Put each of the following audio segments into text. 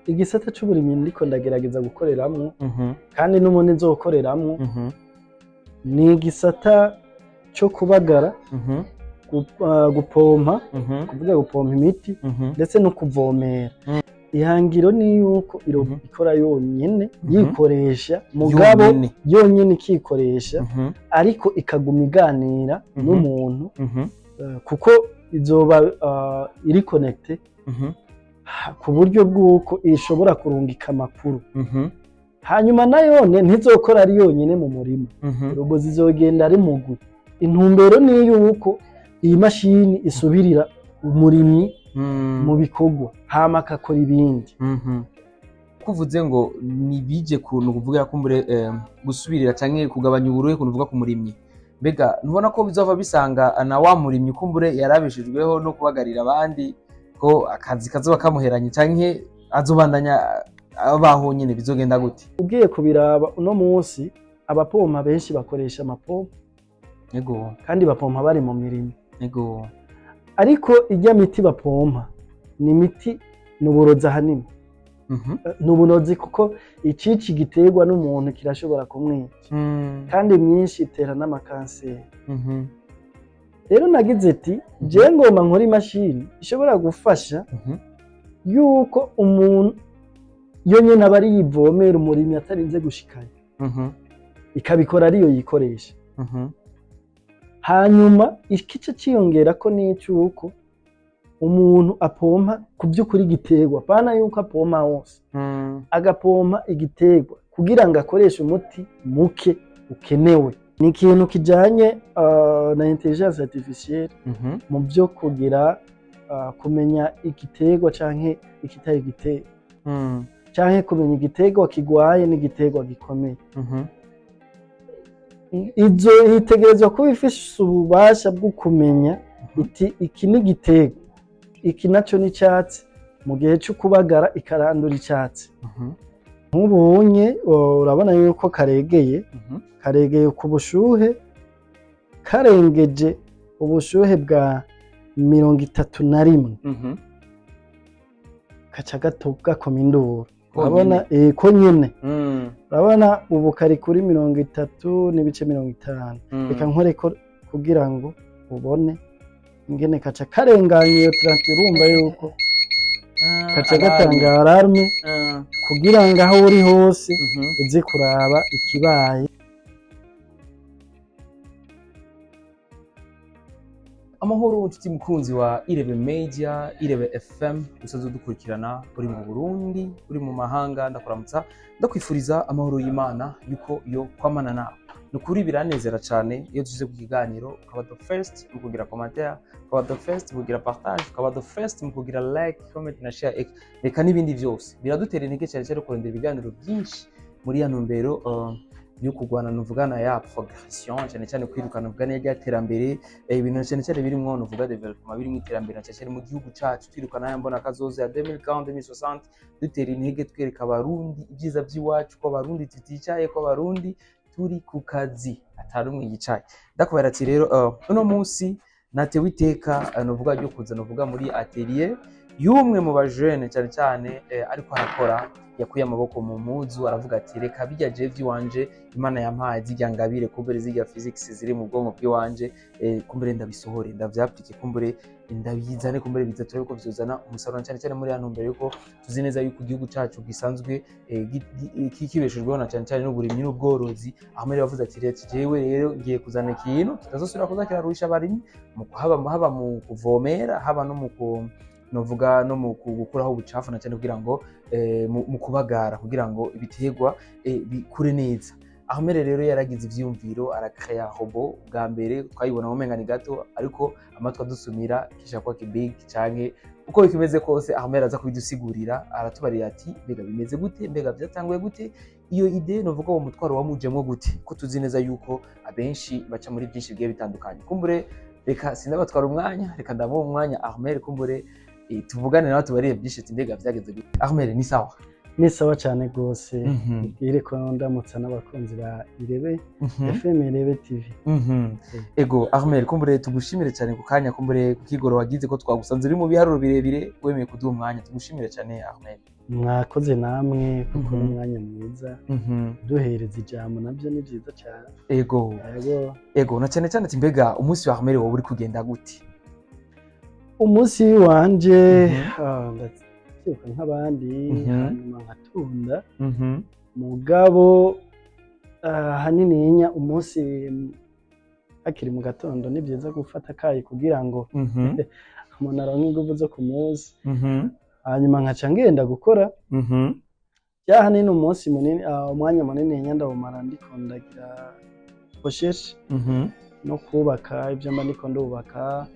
Igisata c'uburimyi ndiko ndagerageza gukoreramwo kandi n'ubundi nzokoreramwo ni igisata co kubagara, gupompa, kuvuga gupompa imiti ndetse no kuvomera. Ihangiro ni yuko ikora yonyene, yikoresha, mugabo Yonyene. yonyene ikikoresha, ariko ikaguma iganira n'umuntu, kuko izoba iri connecté ku buryo bw'uko ishobora kurungika amakuru. Hanyuma nayone ntizokora ari yonyene mu murima, robot zizogenda ari mugwi. Intumbero ni yuko iyi mashini isubirira umurimyi mu bikorwa, hama akakora ibindi. Kuvuze ngo nibije kuntu kuvuga kumbure gusubirira canke kugabanya uburuhe kuntu uvuga ku murimyi, mbega ntubona ko bizova bisanga na wa murimyi kumbure yarabeshejweho no kubagarira abandi, ko akazi kazoba kamuheranye, canke azobandanya abaho nyene? Bizogenda gute? Ugiye kubiraba, uno munsi abapompa benshi bakoresha amapompa kandi bapompa bari mu mirimo, ariko ijya miti bapompa ni imiti, ni uburozi ahanini. Ni uburozi kuko icici giterwa n'umuntu kirashobora kumwica, kandi myinshi itera n'amakanseri. Rero nagize ati: jewe ngomba nkora imashini ishobora gufasha yuko umuntu yo nyene aba ari yivomera, umurimyi atarinze gushikayo, ikabikora ariyo yikoresha. Hanyuma ikice ciyongera ko n'icuko umuntu apompa ku by'ukuri igiterwa, pana yuko apompa hose, agapompa igiterwa kugira ngo akoreshe umuti muke ukenewe. Ni ikintu kijanye na intelligence artificielle mu byo kugira kumenya igiterwa canke ikitari igiterwa, canke kumenya igiterwa kigwaye n'igiterwa gikomeye. Izo itegerezwa kuba ifise ububasha bwo kumenya iti: iki ni igiterwa, iki naco ni icatsi. Mu gihe co kubagara ikarandura icatsi. Nk'ubunye urabona yuko karegeye, karegeye ku bushuhe, karengeje ubushuhe bwa 31, kaca gato gakoma induru. Urabona ko nyene urabona ubu kari kuri 30.50. Reka nkoreko kugira ngo ubone ingene kaca karenganya iyo 30. Urumva yuko kaca gatanga alarme kugira ngo aho uri hose uze kuraba ikibaye. Amahoro nshuti mukunzi wa Irebe Media, Irebe FM, usanzwe udukurikirana uri mu Burundi, uri mu mahanga, ndakuramutsa, ndakwifuriza amahoro y'Imana yuko yo kwamana nawe. Ni ukuri biranezera cyane iyo tugize ku kiganiro ukaba the first mu kugira commentaire, ukaba the first mu kugira partage, ukaba the first mu kugira like, comment na share, reka n'ibindi byose. Biradutera intege cyane cyane kurondera ibiganiro byinshi muri ya ntumbero yo kurwana nuvugana ya progression, cyane cyane kwirukana nuvugana ya terambere, ibintu cyane cyane birimwo nuvuga développement, birimwo iterambere cyane cyane mu gihugu cacu, twirukana ya mbona kazoza ya 2040, 2060, dutera intege, twereka Abarundi ibyiza by'iwacu, ko Abarundi tuticaye, ko Abarundi turi ku kazi, atari umwe yicaye. Ndakubwira ati rero uno munsi natewe iteka nuvuga ryo kuza nuvuga muri atelier y'umwe mu bajene, cyane cyane ariko arakora, yakuye amaboko mu mpuzu, aravuga ati: reka bijya je vy'iwanje Imana yampaye, zirya ngabire kumbere, zirya physics ziri mu bwonko bw'iwanje, kumbere ndabisohore, ndavyapplique, kumbere ndabizane, kumbere biza turabe ko vyozana umusaruro, cyane cyane muri ya ntumbero yuko tuzi neza yuko igihugu cacu gisanzwe kibeshejweho na cyane cyane n'uburimyi n'ubworozi. Aho mbere bavuze ati: reka jewe rero ngiye kuzana ikintu kitazosubira kuza kiraruhisha abarimyi mu haba mu kuvomera, haba no mu ku novuga no mu gukuraho ubucafu, na cyane kugira ngo mu kubagara, kugira ngo ibiterwa bikure neza. Aho mbere rero yaragize ivyiyumviro, arakrea robot. Bwa mbere twayibona umenga ni gato, ariko amatwi adusumira kisha kwa kibig, canke uko bikimeze kose, aho mbere aza kubidusigurira, aratubarira ati: mbega bimeze gute? Mbega byatanguye gute iyo idée? Novuga uwo mutwaro wamujemwo gute, ko tuzi neza yuko abenshi baca muri byinshi bigiye bitandukanye? Kumbure reka sindabatwara umwanya, reka ndamuha umwanya Ahmed, kumbure tuvugane nawe, tubarire byinshi ati: mbega byageze gute? Ahmed, ni sawa? Ni sawa cyane rwose. Ubwire ko ndamutsa n'abakunzi ba Irebe FM, Irebe TV. Ego Ahmed, kumbure tugushimire cyane ku kanya, kumbure ku kigoro wagize, ko twagusanze uri mu biharuro birebire, wemeye kuduha umwanya. Tugushimire cyane, Ahmed. Mwakoze namwe, kuko n'umwanya mwiza duhereza ijambo, nabyo ni byiza cyane. Yego. Ego, na cyane cyane ati mbega umunsi wa Armel wowe uri kugenda gute? Umunsi wanje, ndavyuka nk'abandi, hanyuma nkatunda. Mugabo ahanininya umunsi hakiri mu gatondo ni byiza gufata akayi kugira ngo umuntu aronke inguvu zo ku munsi, hanyuma nkaca ngenda gukora. Ya, hanini umunsi munini, umwanya munini ndawumara ndiko ndagira recherche no kubaka ibyo mba ndiko ndubaka.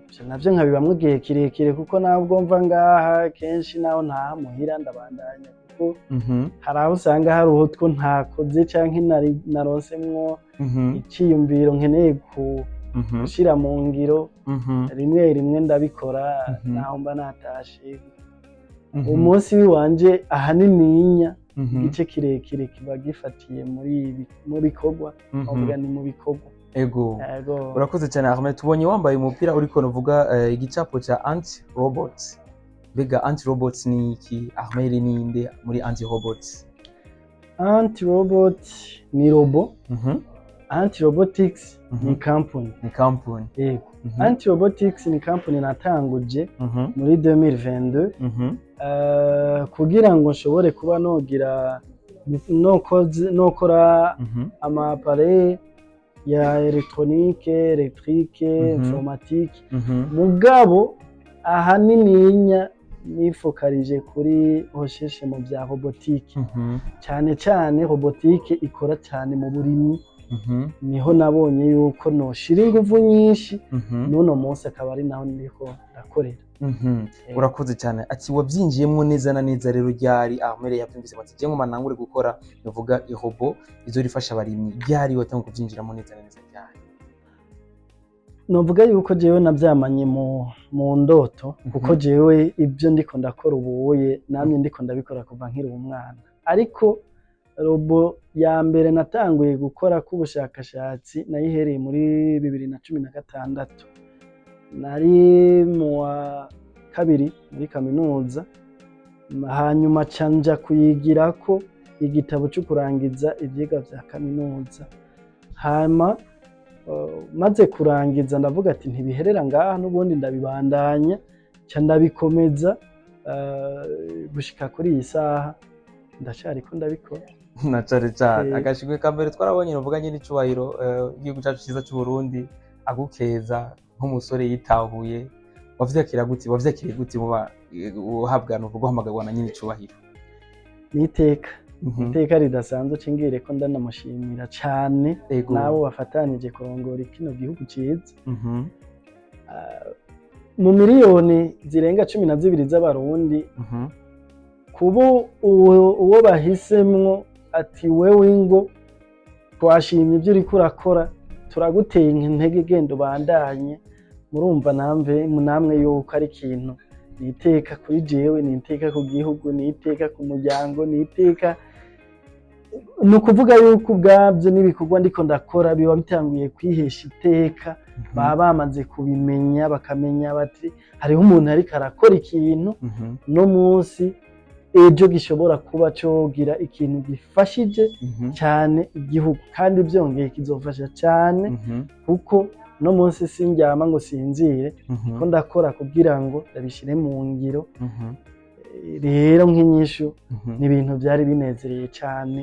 Ivyo navyo nkabibamwo igihe kirekire, kuko nabwo mva ngaha kenshi naho ntaha muhira ndabandanya, kuko hari aho usanga hari utwo ntakoze canke naronsemwo iciyumviro nkeneye gushira mu ngiro. Rimwe rimwe ndabikora naho mba natashe. Umunsi wanje ahanininya igice kirekire kiba gifatiye muri ibi, mu bikorwa, novuga ni mu bikorwa. Yego. Urakoze cyane, Armel. Tubonye wambaye umupira uriko nuvuga igicapo ca anti robot. Mbega anti robots ni iki? Armel ni inde muri anti robots? Anti robot ni robot, anti robotics ni company. Ni company. Yego. Anti robotics ni company natanguje muri 2022 kugira ngo nshobore kuba nogira nokora ama appareil ya électronique, électrique, informatique. Mugabo ahanininya nifokarije kuri recherche mu bya robotique, cyane cyane robotique ikora cyane mu burimyi. Niho nabonye yuko noshira inguvu nyinshi, n'uno munsi akaba ari naho ndiko ndakorera. Urakoze cyane. Ati wabyinjiyemo neza na neza rero ryari? Armel yabyumvise ati je ngoma nangure gukora nuvuga i robot izorifasha abarimyi. Ryari watangiye kubyinjiramo neza na neza, ryari? Novuga yuko jewe navyamanye mu ndoto, kuko jewe ibyo ndiko ndakora ubuye namye ndiko ndabikora kuva nkiri umwana, ariko robot ya mbere natanguye gukora k'ubushakashatsi nayihereye muri 2016, nari mu wa kabiri muri kaminuza. Hanyuma ca nja kuyigirako igitabo co kurangiza ivyigwa vya kaminuza. Hama maze kurangiza ndavuga ati ntibiherera ngaha, n'ubundi ndabibandanya, ca ndabikomeza gushika kuri iyi saha ndacariko ndabikora. Na cane cane agashimwe ka mbere twarabonye nuvuga nyine icubahiro igihugu cacu ciza c'u Burundi agukeza nk'umusore yitahuye. Wavyakira gute? Wavyakiriye gute muba uhabwa nuvuga uhamagarwa na nyine icubahiro? Ni iteka, iteka ridasanzwe. Cingire ko ndanamushimira cane n'abo bafatanije kurongora kino gihugu ciza. Mu miliyoni zirenga 12 z'Abarundi, kuba uwo bahisemwo ati wewe ngo twashimye ibyo uriko urakora, turaguteye intege, genda ubandanye, murumva namve namwe yuko ari ikintu, ni iteka kuri jewe, ni iteka ku gihugu, ni iteka ku muryango, ni iteka. Ni ukuvuga yuko ubwabyo n'ibikorwa ndiko ndakora biba bitanguye kwihesha iteka, baba bamaze kubimenya, bakamenya bati hariho umuntu ariko arakora ikintu no munsi ejo gishobora kuba cogira ikintu gifashije cyane igihugu, kandi byongeye kizofasha cyane, kuko no munsi sindyama ngo sinzire ko ndakora kugira ngo ndabishire mu ngiro. Rero nk'inyishu, ni ibintu byari binezereye cyane,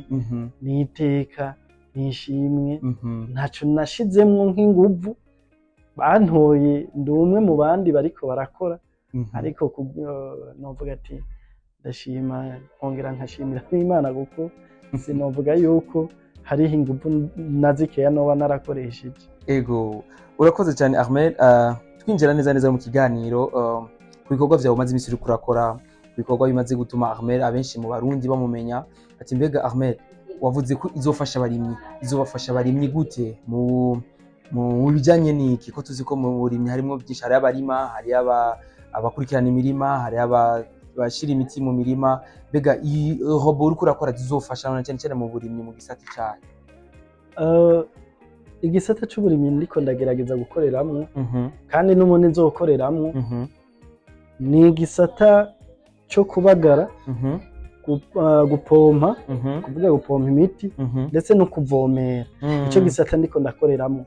ni iteka, ni ishimwe. Ntaco nashizemwo nk'inguvu, bantoye ndi umwe mu bandi bariko barakora, ariko novuga ati ndashima, nkongera nkashimira n'Imana, kuko sinovuga yuko hariho inguvu na zikeya noba narakoresheje. Ego, urakoze cyane, Armel. Twinjira neza neza mu kiganiro, ku bikorwa vyawe umaze imisi uriko urakora, ku bikorwa bimaze gutuma Armel abenshi mu Barundi bamumenya. Ati mbega Armel, wavuze ko izofasha abarimyi, izobafasha abarimyi gute mu bijanye n'iki, ko tuzi ko mu burimyi harimwo byinshi? Hari abarima, hari abakurikirana imirima, hari abashira imiti mu mirima. Mbega iyi robot uriko urakora zizofasha na cyane cyane mu burimyi, mu gisata cayo? Igisata c'uburimyi ndiko ndagerageza gukoreramwo, kandi n'ubundi nzokoreramwo, ni igisata cyo kubagara, gupompa, kuvuga gupompa imiti, ndetse no kuvomera. Ico gisata ndiko ndakoreramo.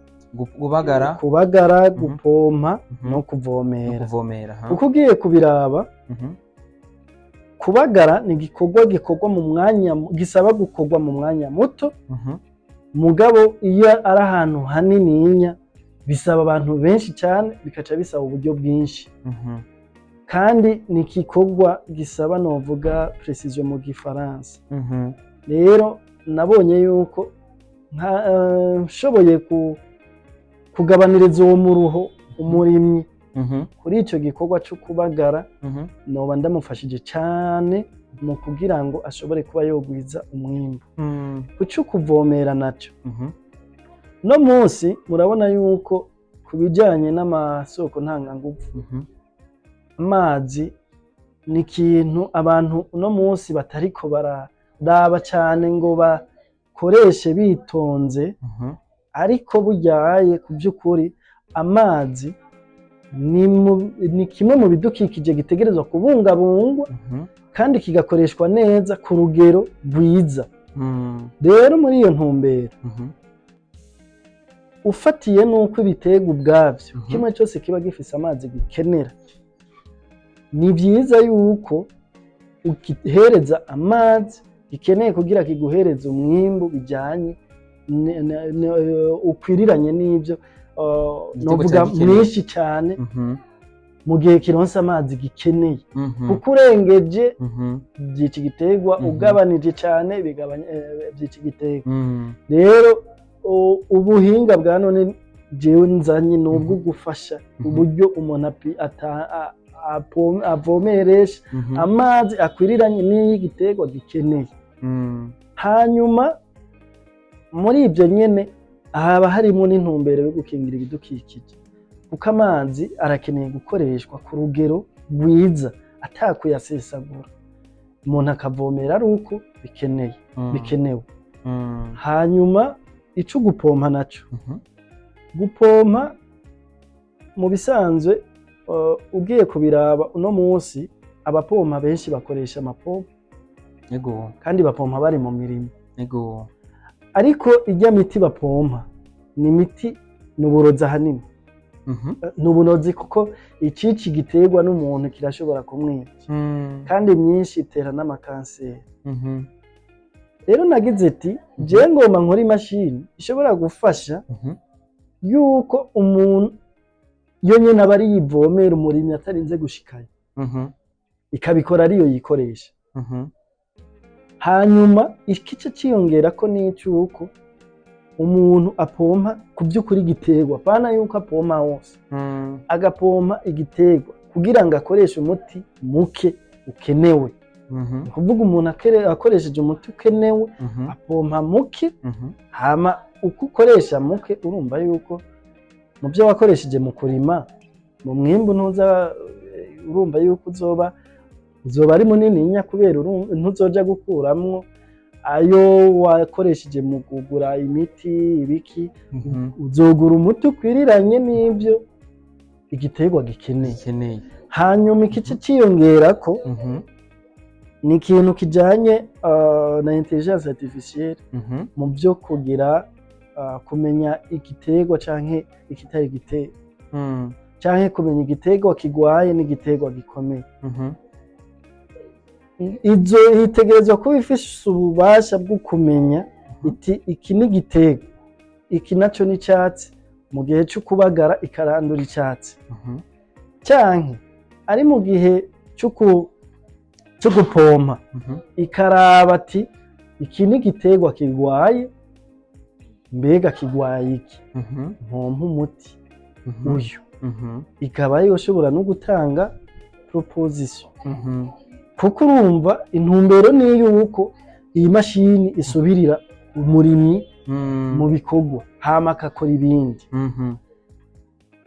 Kubagara. Kubagara, gupompa no no kuvomera. Kuvomera, ha. Kuko ugiye kubiraba, kubagara ni igikorwa gikorwa mu mwanya, gisaba gukorwa mu mwanya muto, mugabo iyo ari ahantu hanininya bisaba abantu benshi cyane, bikaca bisaba uburyo bwinshi, kandi ni igikorwa gisaba, novuga, précision mu gifaransa. Rero nabonye yuko nshoboye kugabaniriza uwo muruho umurimyi kuri icyo gikorwa cyo kubagara, noba ndamufashije cyane mu kugira ngo ashobore kuba yogwiza umwimbu. Ku cyo kuvomera nacyo, no munsi murabona yuko ku bijyanye n'amasoko ntangangufu, amazi ni ikintu abantu uno munsi batariko bararaba cyane ngo bakoreshe bitonze, ariko buryaye ku by'ukuri amazi ni kimwe mu bidukikije gitegerezwa kubungabungwa kandi kigakoreshwa neza ku rugero rwiza. Rero muri iyo ntumbero, ufatiye n'uko ibiterwa ubwabyo kimwe cyose kiba gifise amazi gikenera, ni byiza yuko ugihereza amazi gikeneye kugira kiguhereze umwimbu bijyanye ukwiriranye n'ibyo, Igiterwa novuga cyari gikeneye. mwinshi cyane mu gihe kironse amazi gikeneye, kuko urengeje byica igiterwa, ugabanije cyane bigabanya, byica igiterwa. Rero ubuhinga bwa none jewe nzanye ni ubwo gufasha uburyo umuntu avomeresha amazi akwiriranye n'iyo igiterwa gikeneye. Hanyuma muri ibyo nyene haba harimo n'intumbero yo gukingira ibidukikije, kuko amazi arakeneye gukoreshwa ku rugero rwiza atakuyasesagura, umuntu akavomera ari uko bikeneye, bikenewe. Hanyuma ico gupompa naco, gupompa mu bisanzwe, ugiye kubiraba uno munsi abapompa benshi bakoresha amapompo kandi bapompa bari mu mirimo, ariko ijya miti bapompa ni imiti, ni uburozi ahanini. Ni uburozi kuko icici giterwa n'umuntu kirashobora kumwica, kandi myinshi itera n'amakanseri. Rero nagize ati jewe ngomba nkora imashini ishobora gufasha yuko umuntu yo nyene aba ari yivomera, umurimyi atarinze gushikayo, ikabikora ariyo yikoresha. Hanyuma ikice ciyongera ko n'icuko umuntu apompa ku by'ukuri igiterwa, pana yuko apompa hose, agapompa igiterwa kugira ngo akoreshe umuti muke ukenewe. Ni ukuvuga umuntu akoresheje umuti ukenewe, apompa muke, hama uko ukoresha muke urumva yuko mu byo wakoresheje mu kurima, mu mwimbu ntuza, urumva yuko uzoba ari munininya, kubera ntuzoja gukuramwo ayo wakoresheje mu kugura imiti ibiki. Uzogura umuti ukwiriranye n'ibyo igiterwa gikeneye. Gikeneye. Hanyuma ikice ciyongerako ni ikintu kijanye na intelligence artificielle mu byo kugira, kumenya igiterwa canke ikitari igiterwa, canke kumenya igiterwa kigwaye n'igiterwa gikomeye. Izo itegerezwa kuba ifise ububasha bwo kumenya iti iki ni igiterwa, iki naco ni icatsi, mu gihe co kubagara ikarandura icatsi, canke ari mu gihe co gupompa ikaraba ati iki ni igiterwa kirwaye, mbega kirwaye iki? Mpompa umuti uyu. Ikaba yoshobora no gutanga proposition, kuko urumva intumbero ni yuko iyi mashini isubirira umurimyi mu bikorwa, hama akakora ibindi.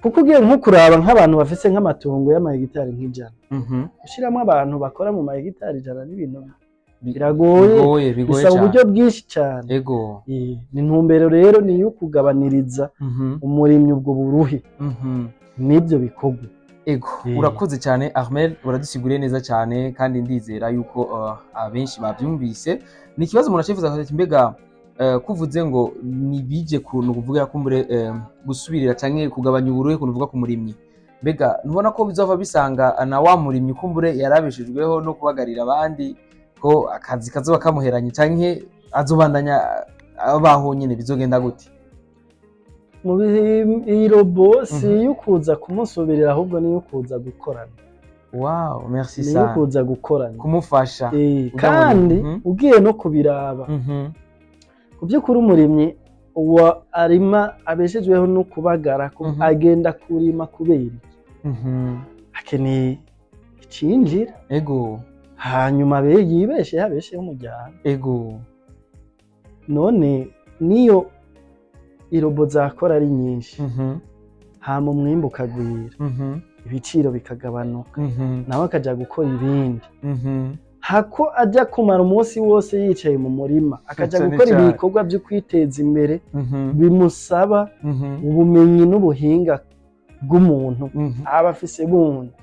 Kuko ugiye nko kuraba nk'abantu bafise nk'amatongo y'amahegitari nk'100, gushiramwo abantu bakora mu mahegitari 100 n'ibintu biragoye. Bigoye, bigoye bisaba cyane. uburyo bwinshi cyane. Ni intumbero rero ni iyo kugabaniriza umurimyi ubwo buruhe n'ibyo bikorwa. Ego, urakoze cyane Armel, uradusiguriye neza cyane, kandi ndizera yuko abenshi babyumvise. Ni ikibazo umuntu acifuza ati mbega kuvuze ngo nibije kuntu kuvuga kumbure gusubirira canke kugabanya uburuhe kuntu uvuga ku murimyi, mbega ntubona ko bizova bisanga na wa murimyi kumbure yarabeshejweho no kubagarira abandi, ko akazi kazoba kamuheranye, canke azobandanya abaho nyene, bizogenda gute? Mu iyi robot si iyo kuza kumusubirira, ahubwo niyo kuza gukorana. Wow, merci. Niyo Sana. kuza gukorana. Kumufasha. Ujya Kandi ugiye no kubiraba, ku by'ukuri umurimyi wa arima abeshejweho no kubagara, agenda kurima kubera iki? Akeneye icinjira. Hanyuma be yibesheho, abesheho umuryango. None niyo irobot zakora ari nyinshi, hama umwimbu ukagwira, ibiciro bikagabanuka, nawe akaja gukora ibindi, hako ajya kumara umunsi wose yicaye mu murima, akaja gukora ibikorwa byo kwiteza imbere bimusaba ubumenyi n'ubuhinga bw'umuntu aba afise bundi.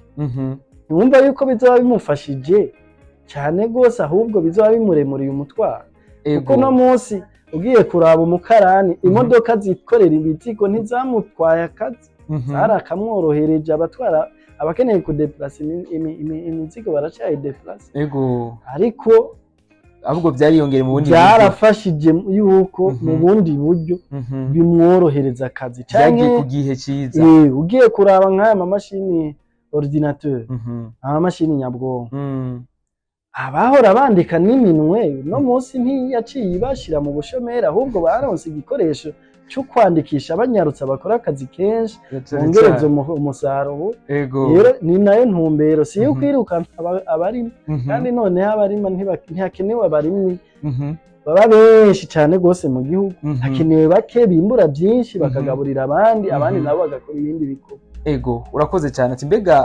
Ntiwumva yuko bizoba bimufashije cyane rwose, ahubwo bizoba bimuremuriye umutwaro, kuko uno munsi ugiye kuraba umukarani, imodoka zikorera imizigo ntizamutwaye akazi, zarakamworohereje. Abatwara abakeneye kudeplasa imizigo baracayidepurasa. Ariko Ahubwo byariyongera mu bundi buryo. Byarafashije yuko mu bundi buryo bimworohereza akazi. Byagiye Canke ku gihe cyiza. Ugiye kuraba nk'aya mamashini ordinateur, amamashini nyabwonko, abahora bandika n'iminwe uno munsi ntiyaciye ibashira mu bushomeri, ahubwo baronse igikoresho cyo kwandikisha banyarutsa, bakora akazi kenshi, bongereza umusaruro. Rero ni nayo ntumbero, si yo kwirukana abarima. Kandi noneho abarima ntihakenewe abarimyi baba benshi cyane rwose mu gihugu, hakenewe bake bimbura byinshi, bakagaburira abandi, abandi nabo bagakora ibindi bikorwa. Ego, urakoze cyane. Ati mbega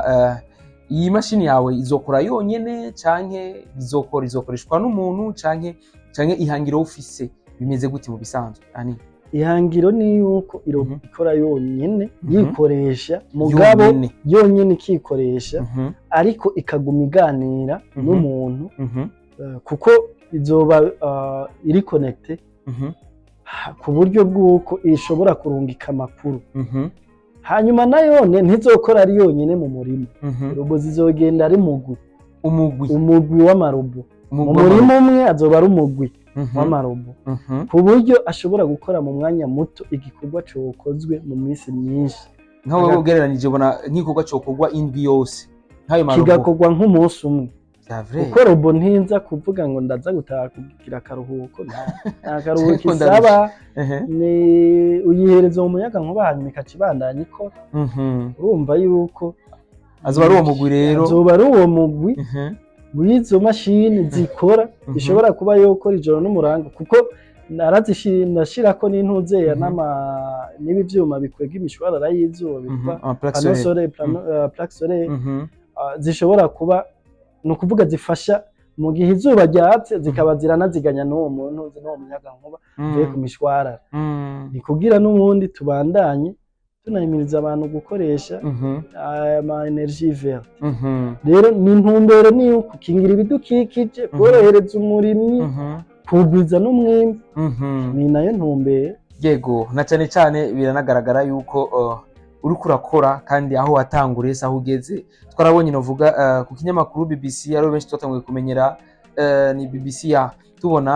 iyi mashini yawe izokora yonyene, canke izokoreshwa n'umuntu, canke ihangiro ufise bimeze gute mu bisanzwe ani? Ihangiro ni yuko ikora yonyene, yikoresha, mugabo Yonyene. yonyene ikikoresha, ariko ikaguma iganira n'umuntu, kuko izoba iri connecté ku buryo bw'uko ishobora kurungika amakuru. Hanyuma nayone ntizokora ari yonyene mu murima. Robot zizogenda ari mugwi. Umugwi. Umugwi w'amarobo mu Umugwi. murima umwe azoba ari umugwi w'amarobo, ku buryo ashobora gukora mu mwanya muto igikorwa cokozwe mu minsi myinshi. Nka wewe ugereranije, ubona nk'igikorwa cokorwa indwi yose nk'ayo marobo Kigakorwa nk'umunsi umwe. Vya vrai? Kuko robot ntinza kuvuga ngo ndaza gutaha kugira akaruhuko, nta karuhuko Ariko isaba. Ni uyihereza mu muyaga nkuba, hanyuma ikaca ibandanya ikora. Urumva yuko Azoba ari uwo mugwi rero. Azoba ari uwo mugwi w'izo mashini zikora, ishobora kuba yokora ijoro n'umurango, kuko nashirako n'intuzeya n'ibi vyuma bikwega imishwarara y'izuba bitwa Ama plaque panneau solaire. solaire, plaque solaire, zishobora kuba, ni ukuvuga zifasha mu gihe izuba ryatse, zikaba ziranaziganya n'uwo muntu n'uwo muyaga nkuba uvuye ku mishwarara. Ni kugira n'ubundi tubandanye tunahimiriza abantu gukoresha ama énergie verte. Rero ni intumbero ni gukingira ibidukikije, korohereza umurimyi, kugwiza n'umwimbu. Ni nayo ntumbero. Yego, na cyane cyane biranagaragara yuko uriko urakora, kandi aho watanguriye si aho ugeze. Twarabonye, novuga ku kinyamakuru BBC, ariho benshi twatanguye kumenyera, ni BBC ya tubona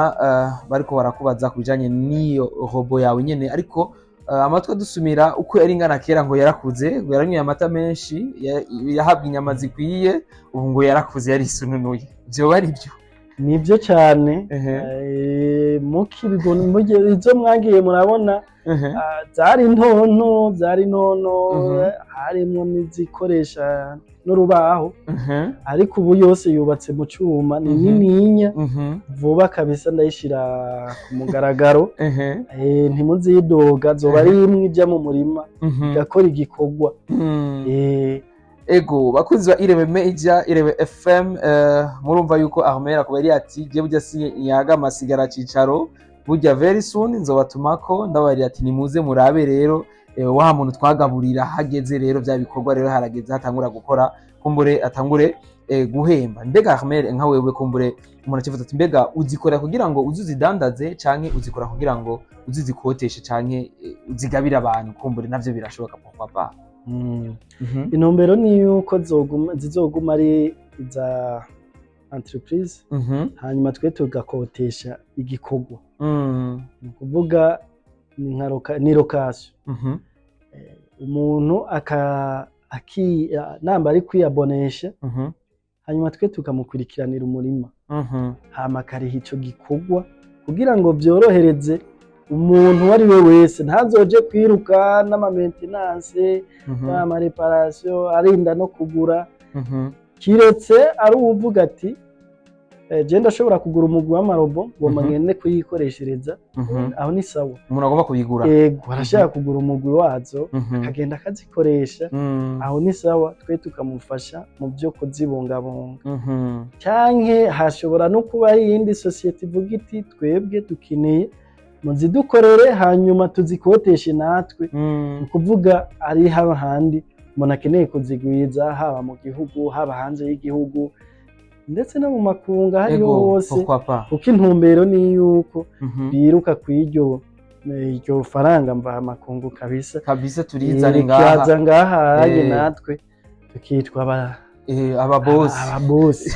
bariko barakubaza ku bijanye n'iyo robot yawe nyene, ariko amatwi adusumira uko yari ingana kera ngo yarakuze, ngo yaranyweye amata menshi, yahabwa inyama zikwiye, ubu ngo yarakuze, yarisununuye. Vyoba ari byo? Nibyo cyane. Izo mwagiye murabona, zari ntonto, zari ntonto, harimwo n'izikoresha n'urubaho, ariko ubu yose yubatse mu cuma, ni nininya. Vuba kabisa ndayishira ku mugaragaro. Ntimuzidoga, zoba ari imwe ijya mu murima igakora igikorwa. Ego, bakunzi ba Irebe Media, Irebe FM, murumva yuko Armel akaba yari ati je burya si yaga masigara cicaro, burya very soon nzobatumako, ndabarira ati nimuze murabe rero. Wa muntu twagaburira hageze rero bya bikorwa rero harageze hatangura gukora, kumbure atangure guhemba. Mbega Armel, nka wewe, kumbure umuntu akivuza ati: mbega uzikora kugira ngo uze uzidandaze, canke uzikora kugira ngo uze uzikoteshe, canke uzigabire abantu? Kumbure navyo birashoboka, pourquoi pas? Intumbero ni yuko zizoguma ari iza entreprise, hanyuma twe tugakotesha igikorwa. Ni ukuvuga ni nka ni location. Umuntu aka aki namba ari kwiyabonesha, hanyuma twe tukamukurikiranira umurima, hama akariha ico gikorwa kugira ngo vyorohereze umuntu uwo ari we wese, ntazoje kwiruka n'ama maintenance, n'ama réparation, arinda no kugura, kiretse ari uwuvuga ati: je ndashobora kugura umugwi w'ama robots, ngomba ngende kuyikoreshereza." Aho ni sawa. Umuntu agomba kubigura. Ego, arashaka kugura umugwi wazo, akagenda akazikoresha. Aho ni sawa, twe tukamufasha mu byo kuzibungabunga. Canke hashobora no kuba iyindi sosiyete ivuga iti: twebwe dukeneye muzidukorere, hanyuma tuzikoteshe natwe. Ni ukuvuga ari hahandi umuntu akeneye kuzigwiza, haba mu gihugu, haba hanze y'igihugu, ndetse no mu makungu, aho ariho hose. Pourquoi pas. Kuko intumbero ni yuko biruka kw'iryo iryo faranga mva makungu kabisa. Kabisa, turizane ngaha. Rikaza ngaha natwe tukitwa aba Ababosi. Ababosi.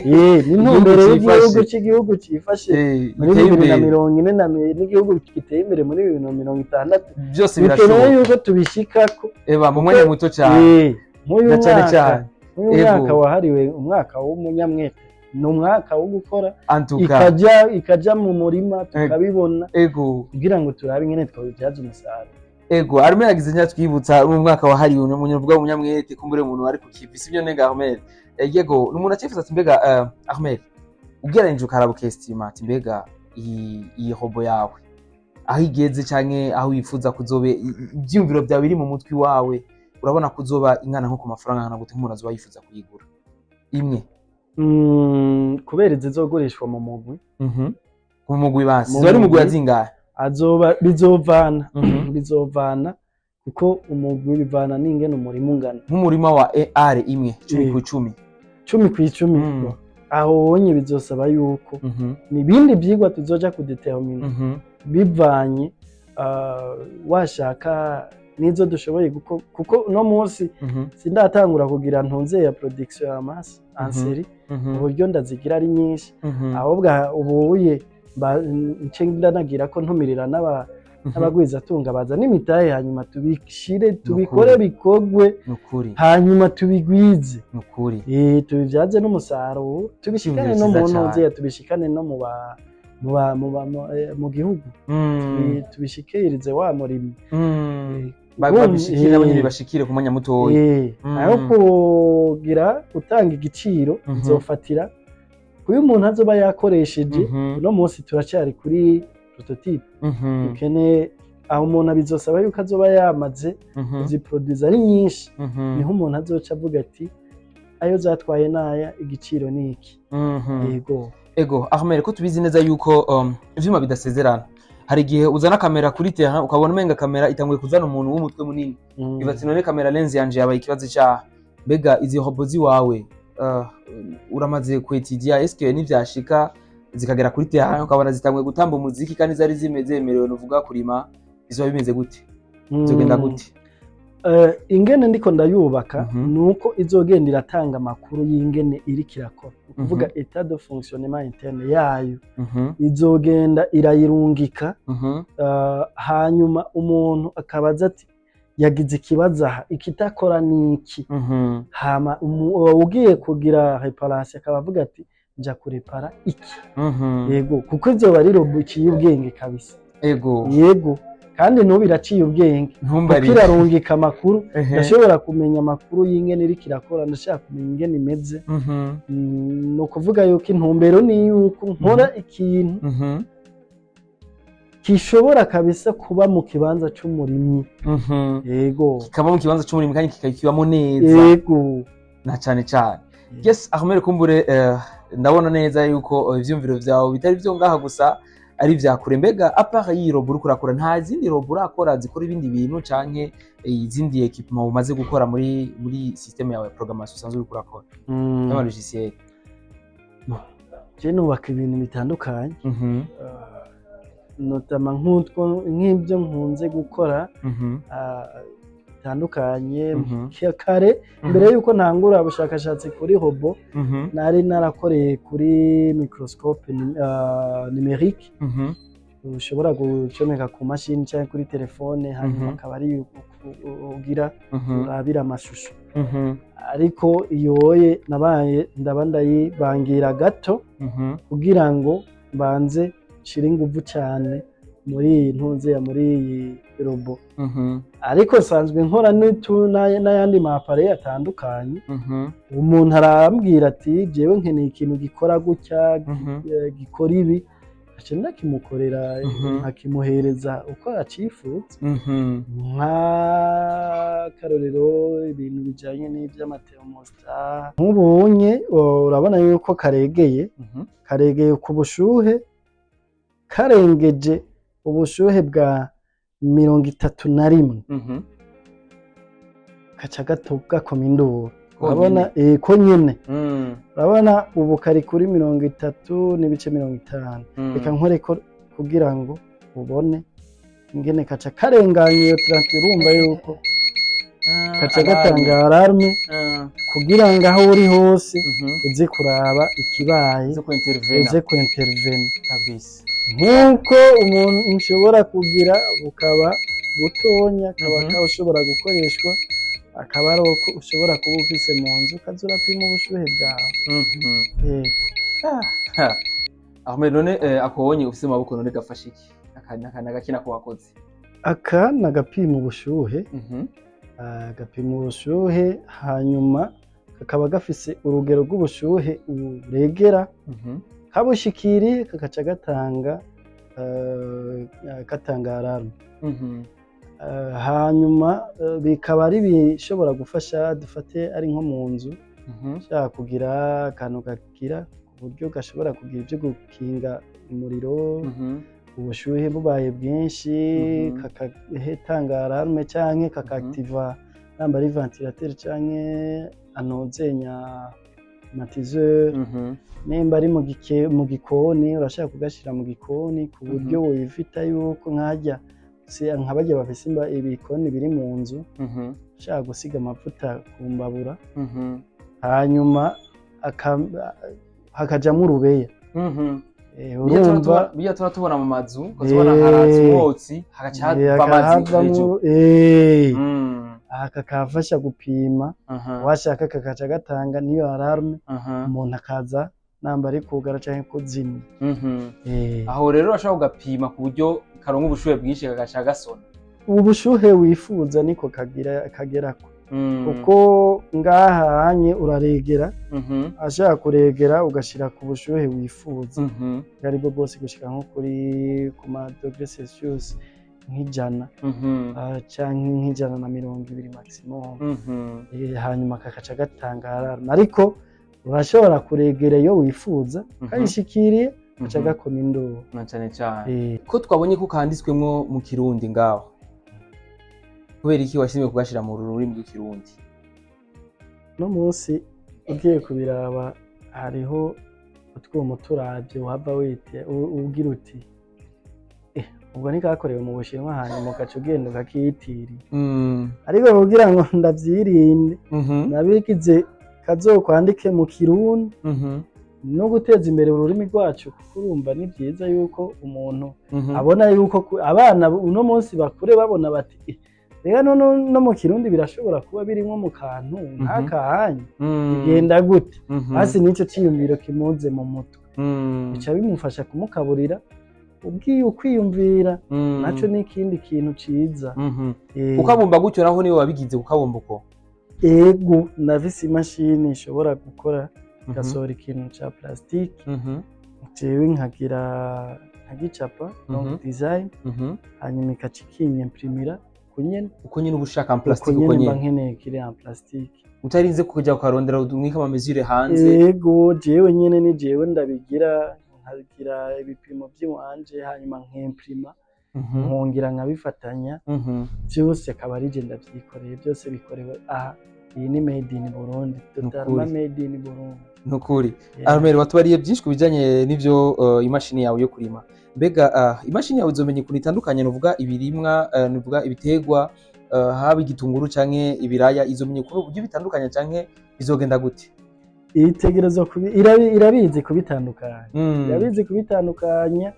Ni intumbero Igihugu y'igihugu cifashe. cy'igihugu cifashe muri giteye bibiri na imbere. mirongo ine na n'igihugu giteye imbere muri 2060. Byose Bikenewe birashoboka. yuko tubishikako. Eba mu mwanya muto cyane. Nk'uyu Na cyane mwaka, cyane. nk'uyu mwaka wahariwe umwaka w'umunyamwete, ni umwaka wo gukora. Antuka. Ikaja mu murima tukabibona, kugira ngo turabe ingene twabibyaza umusaruro. Ego, Armel yagize nya twibutsa mu mwaka wahariwe umunyavuga umunyamwete, kumbure umuntu ari ku kivi, sibyo nenga Armel? Yego, umuntu akifuza ati: mbega Armel, ugereranije ukaraba ukestima ati mbega iyi robot yawe aho igeze, canke aho wifuza kuzobe, ivyiyumviro byawe biri mu mutwe wawe, urabona kuzoba ingana nko ku mafaranga angana gute nk'umuntu azoba yifuza kuyigura imwe? Kubera izizogurishwa mu mugwi. Mu mugwi basi. Mu Ziba ari umugwi mugwi. wa zingahe? Azoba bizovana kuko umugwi bivana n'ingene umurima ungana. Nk'umurima wa are imwe, 10 ku 10. 10 ku 10. Aho wonye bizosaba yuko n'ibindi vyigwa tuzoja kudetermina bivanye, washaka nizo dushoboye kuko uno munsi sindatangura kugira ntunze ya production ya masse en série, uburyo ndazigira ari nyinshi. Ahubwo ubuye nce ndanagira ko ntumirira n'abagwizatunga baza n'imitahe, hanyuma tubishire, tubikore, bikogwe, Nukuri. hanyuma tubigwize. Nukuri. Tubibyaze n'umusaruro, tubishikane no Icyumviro mu cyiza ntuze, cane. tubishikane no mu ba mu ba mu ba mu, eh, mu gihugu. Tubishikirize wa murimyi. Babishikire nabo nyene, bashikire ku mwanya mutoya. Aho kugira gutanga igiciro, bizofatira kuyo umuntu azoba yakoresheje. Uno munsi turacyari kuri prototype. Dukeneye aho umuntu abizosaba yuko azoba yamaze kuziproduza ari nyinshi, niho umuntu azoca avuga ati: ayo zatwaye naya, igiciro ni iki. Yego. Ego Ahmed, ko tubizi neza yuko ivyuma bidasezerana, hari igihe uzana kamera kuri terrain ukabona umenga kamera itanguye kuzana umuntu w'umutwe munini, iva ati: none kamera lens yanje yabaye ikibazo cyaha. Mbega izi robot ziwawe uramaze kwetidia, eske nivyashika zikagera kuri terrain ukabona zitanguye gutamba umuziki kandi zari zimeze zemerewe nuvuga kurima, bizoba bimeze gute? Bizogenda gute? Ingene ndiko ndayubaka, ni uko izogenda iratanga amakuru y'ingene iriko irakora, ni ukuvuga état de fonctionnement interne yayo, izogenda irayirungika. Hanyuma umuntu akabaza ati: yagize ikibazo aha, ikitakora ni iki? Hama ugiye kugira réparation akaba avuga ati: nja kurepara iki. Yego, kuko izoba ari robot iciye ubwenge kabisa. Yego, kandi n'ubu iraciye ubwenge, kuko Ntumbarire. irarungika amakuru. Ndashobora kumenya amakuru y'ingene iriko irakora, ndashaka kumenya ingene imeze. Ni ukuvuga yuko intumbero ni yuko nkora ikintu gishobora kabisa kuba mu kibanza c'umurimyi. Yego. Kikaba mu kibanza c'umurimyi kandi kikakibamo neza. Yego. Na cane cane. Yes, Ahmed, kumbure ndabona neza yuko ivyumviro vyawe bitari vyo ngaha gusa. Ari vya kure. Mbega à part y'iyi robot uriko urakora, nta zindi robot urakora zikora ibindi bintu, canke izindi équipement umaze gukora muri système yawe ya programmation usanzwe uriko urakora y'ama logiciel? Je nubaka ibintu bitandukanye, notamment nk'utwo, nk'ibyo nkunze gukora bitandukanye. Kare mbere yuko ntangura ubushakashatsi kuri robot, nari narakoreye kuri microscope numérique ushobora gucomeka ku mashini cyangwa kuri telefone, hanyuma akaba ari ugira urabira amashusho. Ariko iyoye nabaye ndaba ndayibangira gato kugira ngo mbanze nshire inguvu cyane muri iyi ntuze ya muri iyi robot. Ariko nsanzwe nkora n'ayandi ma appareils atandukanye. Umuntu arambwira ati: "Jewe nkeneye ikintu gikora gutya, gikora ibi", nkaca ndakimukorera, nkakimuhereza uko acifuza. Nk'akarorero, ibintu bijanye n'ivy'ama thermostat, nk'ubunye urabona yuko karegeye, karegeye ku bushuhe, karengeje ubushuhe bwa 31, kaca gato gakoma induru. Urabona ko nyene urabona ubu kari kuri 30.50. Reka nkoreko kugira ngo ubone ingene kaca karenganya iyo 30. Urumva yuko kaca gatanga alarme kugira ngo aho uri hose uze kuraba ikibaye, uze kuintervena. Uze kuintervena. Kabisa. Nk'uko umuntu ushobora kugira bukaba butonya, kaba ushobora gukoreshwa, akaba ari uko ushobora kuba ufise mu nzu, ukaza urapima ubushuhe bwawe. Yego. Ha. Ahmed, none akobonye ufise mu maboko, none gafashe iki? Aka nagakina ko wakoze? Aka ni agapima ubushuhe. Gapima ubushuhe, hanyuma kakaba gafise urugero rw'ubushuhe buregera, kabushikiriye kagaca gatanga alarme. Hanyuma bikaba ari bishobora gufasha, dufate ari nko mu nzu, ushaka kugira akantu gagira ku buryo gashobora kugira ibyo gukinga umuriro, ubushuhe bubaye bwinshi, kakahetanga alarme canke kakaactiva namba ari ventilateur canke anozenya climatiseur. Nimba ari mu gikoni, urashaka kugashira mu gikoni ku buryo wivita yuko nkajya nka barya bafise ibikoni biri mu nzu, ushaka gusiga amavuta ku mbabura, hanyuma hakajamwo urubeya. Urumva Bijya tuba tubona mu mazu, ukazibona haratse umwotsi, hagaca hava amazi hakavamwo hejuru. Aka kafasha gupima, washaka kakaca gatanga niyo alarme, umuntu akaza namba ari kugara canke kuzimya. Aho rero urashobora kugapima ku buryo karonka ubushuhe bwinshi kagaca gasona. Ubushuhe wifuza niko kagira kagerako, kuko ngaha hanye uraregera, ashaka kuregera ugashira ku bushuhe wifuza, ubwo aribwo bwose, gushika nko kuri ku ma degré Celsius nk'100, canke nk'120 maximum. Hanyuma kakaca gatanga alarme, ariko urashobora kuregera iyo wifuza, kayishikiriye gaca gakoma induru. Na cane cane ko twabonye ko kanditswemwo mu Kirundi ngaho, kubera iki washimye kugashira mu rurimi rw'Ikirundi? No munsi ugiye kubiraba, hariho utwuma turavye uhava wite ugira uti: "Ubwo ntikakorewe mu Bushinwa", hanyuma ugaca ugenda ukakiyitirira. Ariko kugira ngo ndavyirinde, nabigize kazokwandike mu Kirundi no guteza imbere ururimi rwacu, kuko urumva ni vyiza yuko umuntu abona yuko abana uno munsi bakure babona bati: "Rega no mu Kirundi birashobora kuba birimwo mu kantu nk'akahanya, bigenda gute?" Hasi nico ciyumviro kimuze mu mutwe, bica bimufasha kumukaburira ubwiye ukwiyumvira, naco ni ikindi kintu ciza. Ukabumba gutyo naho niwe wabigize, kukabumba uko? Ego, ndafise imashini ishobora gukora, igasohora ikintu ca plastique, jewe nkagira nkagicapa, donc design, hanyuma ikaca ikinyemprimira uko nyene. Uko nyene uba ushaka en Uko plastique, uko nyene mba nyene nkeneye kiri en plastique. Utarinze kuja kukarondera umwika ama mesure hanze? Ego, jewe nyene ni jewe ndabigira. nkagira ibipimo by'iwanje, hanyuma nkimprima, nkongera nkabifatanya byose, akaba ari je ndavyikoreye byose. Bikorewe aha. Iyi ni made in Burundi, totalement made in Burundi. Nukuri. Yeah. Armel, watubariye byinshi ku bijyanye n'ivyo imashini yawe yo kurima. Mbega imashini yawe izomenya ukuntu itandukanye, nuvuga ibirimwa, nuvuga ibiterwa, haba igitunguru canke ibiraya, izomenya ukuntu uburyo bitandukanye canke bizogenda gute? Itegerezwa irabizi kubitandukanya. Irabizi kubitandukanya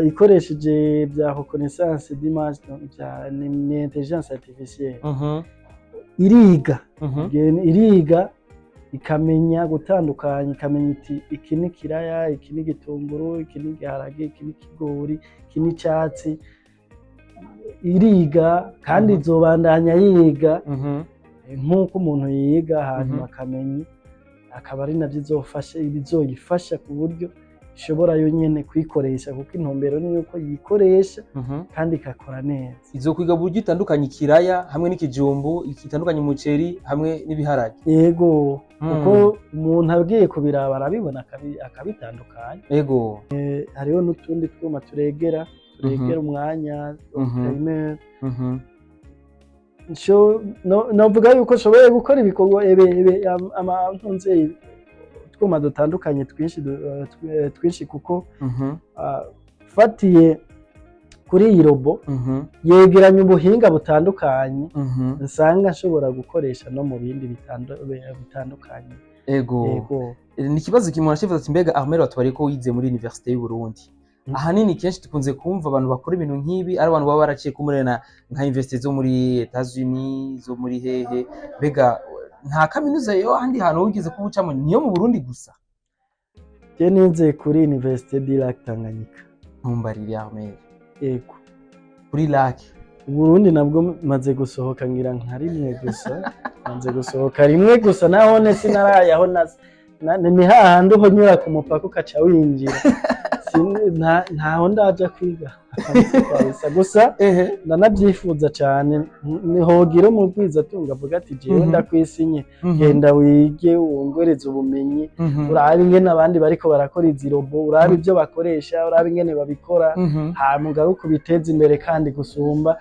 ikoresheje bya reconnaissance d'image, donc bya ni intelligence artificielle. Iriga. Iriga, ikamenya gutandukanya, ikamenya iti iki ni kiraya, iki ni igitunguru, iki ni igiharage, iki ni ikigori, iki ni icyatsi. Iriga kandi izobandanya yiga nk'uko umuntu yiga, hanyuma akamenya, akaba ari nabyo izofasha, bizoyifasha ku buryo ishobora yo nyene kuyikoresha, kuko intumbero ni yuko yikoresha kandi igakora neza. Izokwiga uburyo itandukanye ikiraya hamwe n'ikijumbu, itandukanye umuceri hamwe n'ibiharage? Yego, kuko umuntu agiye kubiraba arabibona, akabitandukanya. Hariho n'utundi twuma turegera umwanya, timer. Novuga yuko nshoboye gukora ibikorwa ebe ntunze utwuma dutandukanye twinshi, twinshi, kuko fatiye kuri iyi robot yegeranya ubuhinga butandukanye nsanga nshobora gukoresha no mu bindi bitandukanye. Yego. Ni ikibazo kimwe arashifuza ati: mbega Armel, watubariye ko wize muri Université y'u Burundi. Ahanini kenshi dukunze kumva abantu bakora ibintu nk'ibi ari abantu baba baraciye kumure na nka université zo muri Etats-Unis, zo muri hehe. Mbega nta kaminuza yo ahandi hantu wigeze kuba ucamo? Niyo mu Burundi gusa? Je nize kuri Université du Lac Tanganyika. Ntumbarire, Armel. Yego. Kuri Lac? Uburundi nabwo maze gusohoka ngira nka rimwe gusa, maze gusohoka rimwe gusa, nahone sinarayaho ni hahandi uhonyura ku mupaka ukaca winjira. Ntaho ndaja kwiga kabisa, gusa ndanabyifuza cyane. Nihogira umugwizatunga avuga ati jewe ndakwisinye, genda wige, wongereze ubumenyi, urabe ingene abandi bariko barakora izi robot, urabe ibyo bakoresha, urabe ingene babikora, hama ugaruke ubiteze imbere kandi gusumba.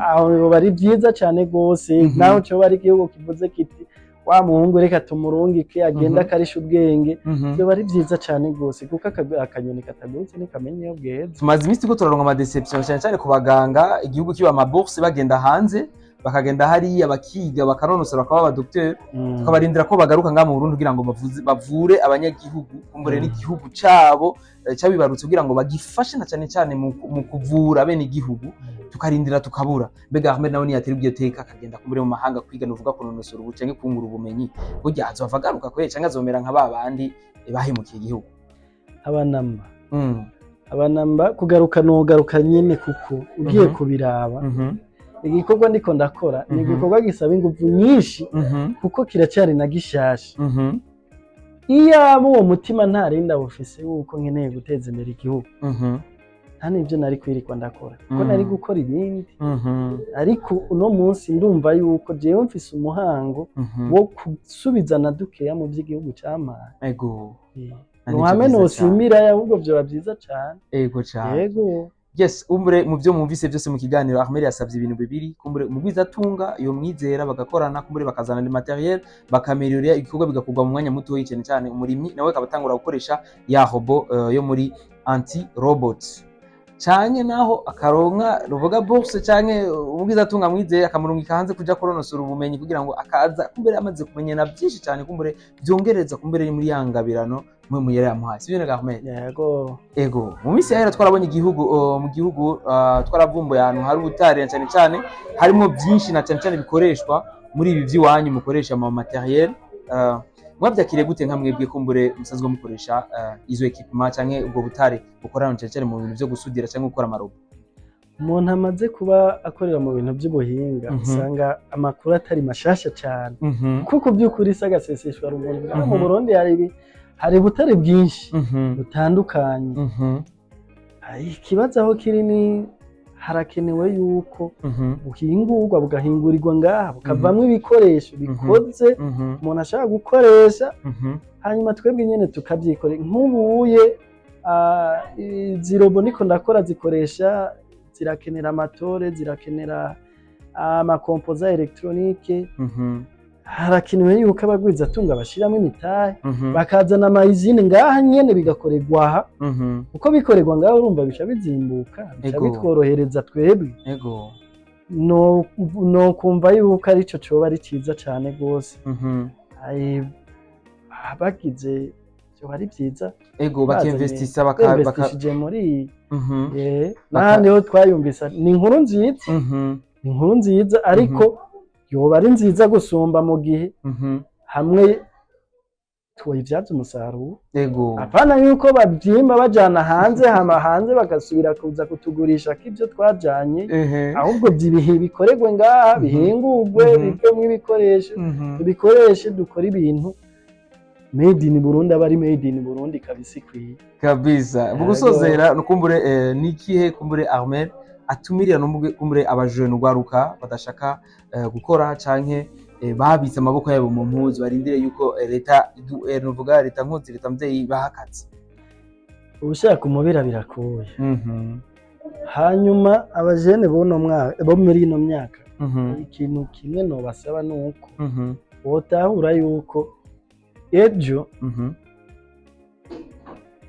Aho biba ari byiza cyane rwose. Naho coba ari igihugu kivuze kiti wa muhungu reka tumurungike agende akarisha ubwenge, byoba ari byiza cyane rwose, kuko akanyoni katagurutse ntikamenya iyo bweze. Tumaze iminsi turiko turaronka ama déception, cyane cyane ku baganga. Igihugu kiba ama bourse, bagenda hanze, bakagenda hariya bakiga, bakanonosora, bakaba aba docteur, tukabarindira ko bagaruka ngaha mu Burundi kugira ngo bavure abanyagihugu, kumbure n'igihugu cabo cabibarutse, kugira ngo bagifashe na cyane cyane mu kuvura bene igihugu, tukarindira tukabura. Mbega Ahmed nawe niyatera iryo teka akagenda kumbure mu mahanga kwiga, nuvuga kunonosora ubu canke kungura ubumenyi, burya azova agaruka kweri canke azomera nka ba bandi bahemukiye igihugu? Abanamba, abanamba kugaruka nogaruka nyene, kuko ugiye kubiraba, igikorwa ndiko ndakora ni igikorwa gisaba inguvu nyinshi, kuko kiracyari na gishasha. Iyaba uwo mutima ntarinda bufise wuko nkeneye guteza imbere igihugu, nta n'ibyo nari kwirirwa ndakora, kuko nari gukora ibindi. Ariko uno munsi ndumva yuko jewe mfise umuhango wo gusubizana dukeya mu by'igihugu campaye. Nivyo Ntuhame vyiza cane. nosimbira, ahubwo vyoba vyiza cane. Ego cane. Yego. Yes, umbure mu byo mwumvise byose mu kiganiro, Ahmed yasabye ibintu bibiri: kumbure umugwizatunga yomwizera bagakorana, kumbure bakazana le matériel, bakameliorer ibikorwa, bigakorwa mu mwanya muto, cyane cyane umurimyi nawe akaba atangura gukoresha ya robot yo muri anti robot, canke naho akaronka ruvuga bourse, canke umugwizatunga mwizeye akamurungika hanze kuja kuronosora ubumenyi, kugira ngo akaza kumbere amaze kumenya byinshi cyane, kumbure byongereza kumbere muri ya ngabirano mwe muyera yamuhaye. Sibyo nega, Ahmed? Yego. Ego, mu minsi yahera twarabonye igihugu, mu gihugu twaravumbuye ahantu hari ubutare, na cyane cyane harimo byinshi, na cyane cyane bikoreshwa muri ibi by'iwanyu mukoresha ama matériel. Mwabyakiriye gute nka mwebwe kumbure musanzwe mukoresha izo équipement canke ubwo butare bukorana cyane cyane mu bintu byo gusudira canke gukora ama robot? Umuntu amaze kuba akorera mu bintu by'ubuhinga, usanga amakuru atari mashasha cyane, kuko by'ukuri isi agaseseshwa rumuri. Ngaha mu Burundi hari ubutare bwinshi butandukanye. Ikibazo aho kiri ni harakenewe yuko buhingurwa, bugahingurirwa ngaha, bukavamwo ibikoresho bikoze umuntu ashaka gukoresha, hanyuma twebwe nyene tukavyikorera. Nk'ubuye Izi robots niko ndakora zikoresha, zirakenera amatore, zirakenera ama composants électroniques. Harakenewe yuko abagwizatunga bashiramwo imitahe, bakazana ama usines ngaha nyene, bigakorerwa aha, kuko bikorerwa ngaho urumva bica bizimbuka, bica bitworohereza twebwe. No kumva yuko arico coba ari ciza cane gose. Ai, bagize vyoba ari vyiza. Bazanye Bakinvestisa baka bemvestishije muri n'ahandi ho twayumvise, ni inkuru nziza. Ni inkuru nziza, ariko yoba ari nziza gusumba mu gihe hamwe twoyivyaza umusaruro. Apana yuko bavyimba bajana hanze, hama hanze bagasubira kuza kutugurisha k'ivyo twajanye. Ahubwo ibihe bikorerwe ngaha, bihingurwe, bivemwo ibikoresho, tubikoreshe, dukore ibintu made in Burundi, aba ari made in Burundi kabisa ikwiye. Kabisa. Mu gusozera, nukumbure nikihe kumbure Armel atumirira kumbure abajene, ugwaruka badashaka gukora canke babitse amaboko yabo mu mpuzu, barindire yuko leta nuvuga leta nkozi, leta mvyeyi baha akazi? Ubushaka umubira birakuye. Hanyuma abajene buno mwaka, bo muri ino myaka, ikintu kimwe nobasaba ni uko botahura yuko ejo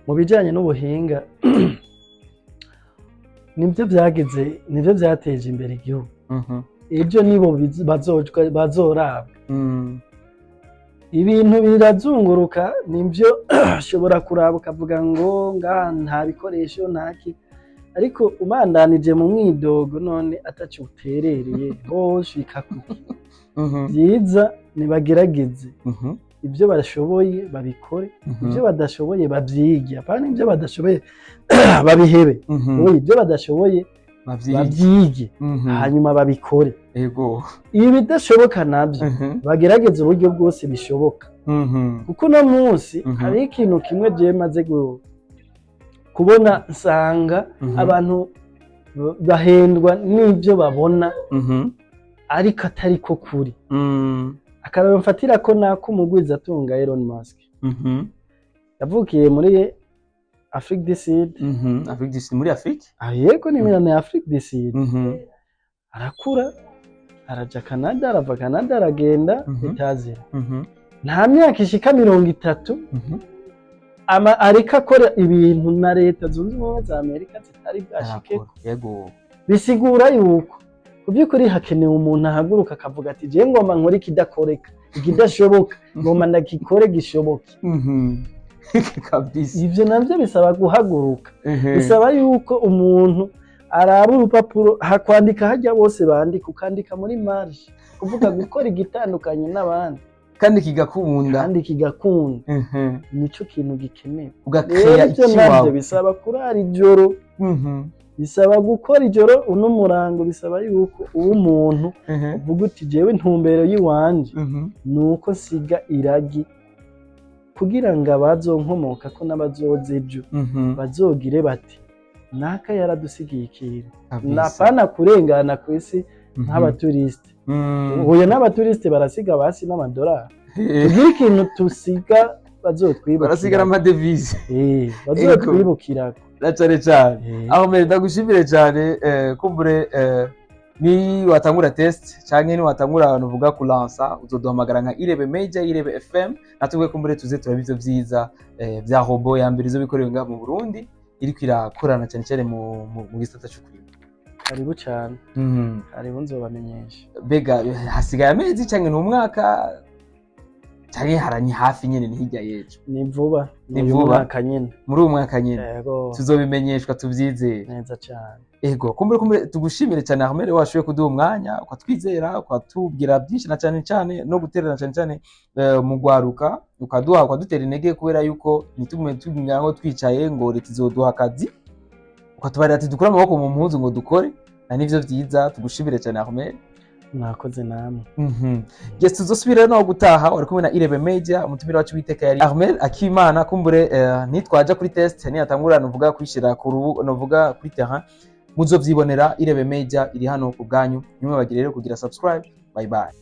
mu bijanye n'ubuhinga nibyo byagize, nibyo byateje imbere igihugu. Ibyo nibo bazorabwa. Ibintu birazunguruka, nibyo ushobora kuraba ukavuga ngo ngaha nta bikoresho, ntaki, ariko ubandanije mu mwidogo none ataco uterereye hoshika kuki? Byiza nibagerageze ibyo bashoboye babikore, ibyo badashoboye bavyige. Apana ibyo badashoboye babihebe. Oya, ibyo badashoboye bavyige, bavyige, hanyuma babikore. Ibidashoboka nabyo bagerageze uburyo bwose bishoboka, kuko uno munsi hariho ikintu kimwe jewe maze kubona, nsanga abantu bahendwa n'ibyo babona ariko atari ko kuri. Akararo mfatira ko nako umugwizatunga Elon Musk yavukiye muri Afrique du Sud. Afrique du Sud, muri Afrique. Ah, yego, ni milano ya Afrique du Sud. Arakura, araja Canada, arava Canada aragenda Etazira. Nta myaka ishika 30 ama ariko akora ibintu na Leta Zunze Ubumwe za Amerika zitari bwashikeko. Arakora. Bisigura yuko ku by'ukuri hakenewe umuntu ahaguruka akavuga ati: "Jewe ngomba nkore ikidakoreka, ikidashoboka ngomba ndagikore gishoboke." Kabisa. Ivyo navyo bisaba guhaguruka, bisaba yuko umuntu araba urupapuro hakwandika hajya bose bandika, ukandika muri marge, kuvuga gukora igitandukanye n'abandi. Kandi kigakunda. Kandi kigakunda. Nico kintu gikenewe. Ugakreya Rero ivyo navyo ikiwawe. bisaba kurara ijoro, bisaba gukora ijoro uno murango, bisaba yuko uba umuntu uvuga uti: "Jewe intumbero y'iwanje ni uko nsiga iragi kugira ngo abazonkomokako n'abazoza ejo bazogire bati: naka yaradusigiye ikintu." Napana kurengana ku isi nk'abaturisite. Uhuye n'abaturisite barasiga basi n'amadolari, tugire ikintu tusiga bazotwibukira. Barasigara amadevize. Bazotwibukirako. Na cane cane. Aho mbere ndagushimire cyane. Kumbure ni watangura test canke ni watangura nuvuga kulansa, uzoduhamagara nka Irebe Media, Irebe FM, natwe kumbure tuze turabe ivyo vyiza vya robot ya mbere izo bikorewe ngaha mu Burundi, iriko irakorana cyane cyane mu gisata cyo kurima. Karibu cyane. Karibu, nzobamenyesha. Bega hasigaye amezi canke ni umwaka canke harani hafi nyene, ni hirya y'ejo? Ni vuba. Ni Ni uyu vuba. mwaka nyene. Muri uyu mwaka nyene. Yego. Tuzobimenyeshwa, tuvyizere. Neza cyane. Ego, kumbure tugushimire cyane Ahmed, washoboye kuduha umwanya, ukatwizera, ukatubwira byinshi, na cyane cyane no guterera cyane cyane mu gwaruka, ukaduha, ukadutera intege, kubera yuko ntitugume tugumya ngo twicaye ngo leta izoduha akazi, ukatubarira ati dukure amaboko mu mpuzu ngo dukore, na nivyo vyiza. Tugushimire cyane, Ahmed. Mwakoze namwe. Yes, tuzosubira no gutaha. Wari kumwe na Irebe Media, umutumire wacu witeka yari Ahmed Akimana. Kumbure nitwaja kuri test, niyatangura nuvuga kwishira ku rubu, nuvuga kuri terrain, muzovyibonera. Irebe Media iri hano ku bwanyu. Nimwe bagire rero kugira subscribe. Bye bye.